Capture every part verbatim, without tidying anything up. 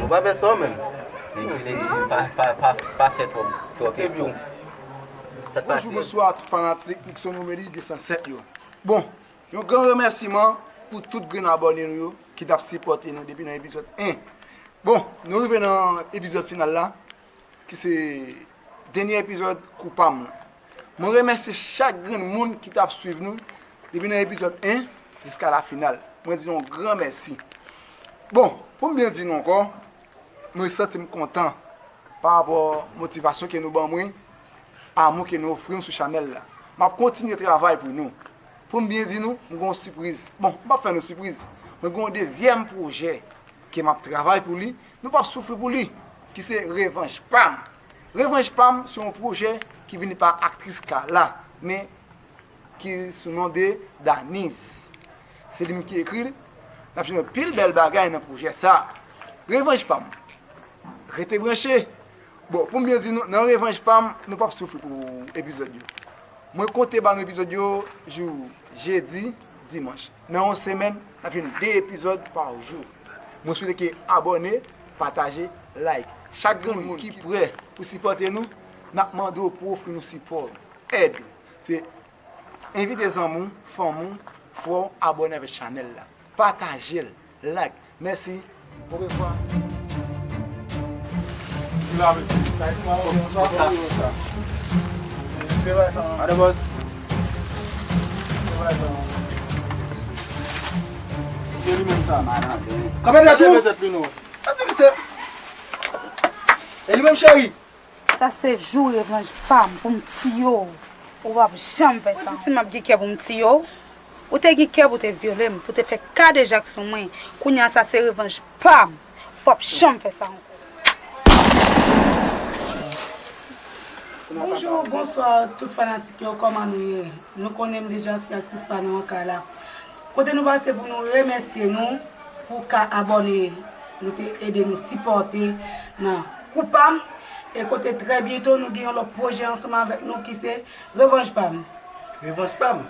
Ou pa fè sa w menm? Men di nèg pa, pa, pa, pa fè twòp, twòp efò. Sa k pase? Bonjou, bonswa tout fanatik Nixon Remedies de san sèt yo. Bon, yon gran remèsiman pou tout grenn abòne nou yo ki t ap sipòte nou depi nan epizòd en. Bon, nou rive nan epizòd final la, ki se dènye epizòd Kou Pa M lan. Mwen remèsye chak grenn moun ki t ap swiv nou depi nan epizòd en jiska la final. Mwen di nou yon gran mèsi. Bon, pou m byen di nou ankò, mwen santi m kontan pa rapò motivasyon ke nou ban mwen, amou ke nou ofri m sou chanèl la. M ap kontinye travay pou nou. Pou m byen di nou, m gen yon sipriz. Bon, m p ap fè nou sipriz. Mwen gen yon dezyèm pwojè ke m ap travay pou li, nou p ap soufri pou li, ki se Revanj Pa M. Revanj Pa M se yon pwojè ki vini pa aktris Carla, men ki sou non de Daniz. Se li menm ki ekri l. N ap jwenn anpil bèl bagay nan pwojè sa a. Revanj Pa M. Rete branche. Bon, pou m byen di nou, nan Revanj Pa M, nou p ap soufri pou epizòd yo. Mwen konte ba nou epizòd yo jou jedi, dimanch. Nan yon semèn, n ap jwenn de epizòd pa jou. Mwen swete ke abòne, pataje, like. Chak grenn moun ki prè pou sipòte nou, n ap mande w pou ofri nou sipò, èd. Se envite zanmi w, fanmi w, frè w abòne avèk chanèl la. Pataje l, like. Mèsi. Orevwa. Ki la, mesye? Sa, sa, sa, sa. Se vre, sa. Madan bòs. Se vre, sa. Se li menm, sa. Kanpe dèyè tou. Tande, mesye. E li menm, cheri. Sa se jou revanj pa m pou m tiye w. Ou p ap janm fè sa. Ou di si m ap gen kè pou m tiye w? Ou te gen kè pou te vyole m, pou te fè kadejak sou mwen. Kounye a sa se revanj pa m. Ou p ap janm fè sa ankò. Bonjou, bonswa tout fanatik yo, kòman nou ye? Nou konnen m deja se aktris pa nou an kay la. Kote nou pase pou nou remèsye nou pou ka abòne, nou te ede nou sipòte nan Kou Pa M. E kote trè byento nou gen yon lòt pwojè ansanm avèk nou ki se Revanj Pa M. Revanj pa m.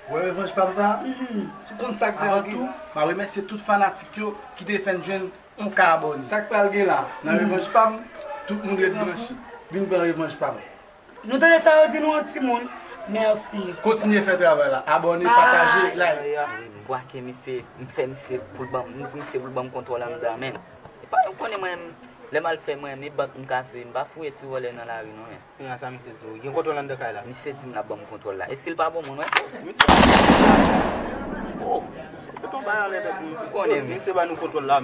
Ou wè revanj pa m sa? Mhm. Si w konn sa k pral gen. Avan tou, m a remèsye tout fanatik yo ki te fè n jwenn yon ka abòne. Sa k pral gen la? Nan revanj pa m, tout moun ret branche. Vin pran revanj pa m. Nou tande sa yo di nou an timoun. Mèsi. Kontinye fè travay la. Abòne, pataje, like. M bwake misye, m fè misye pou l ban m, m di misye pou l ban m kontwòl anndan men. E pa, ou konnen mwen, lè m al fè mwen, e bank m kase, m pa fouye ti vòlè nan lari non men. Kounye a sa misye di w, gen kontwòl anndan kay la? Misye di m l ap ban m kontwòl la. E si l pa bon moun, wè? Si misye pa bon moun, oh, se tout yon bagay anlè tèt mwen. Ou konnen, si misye ba nou kontwòl la,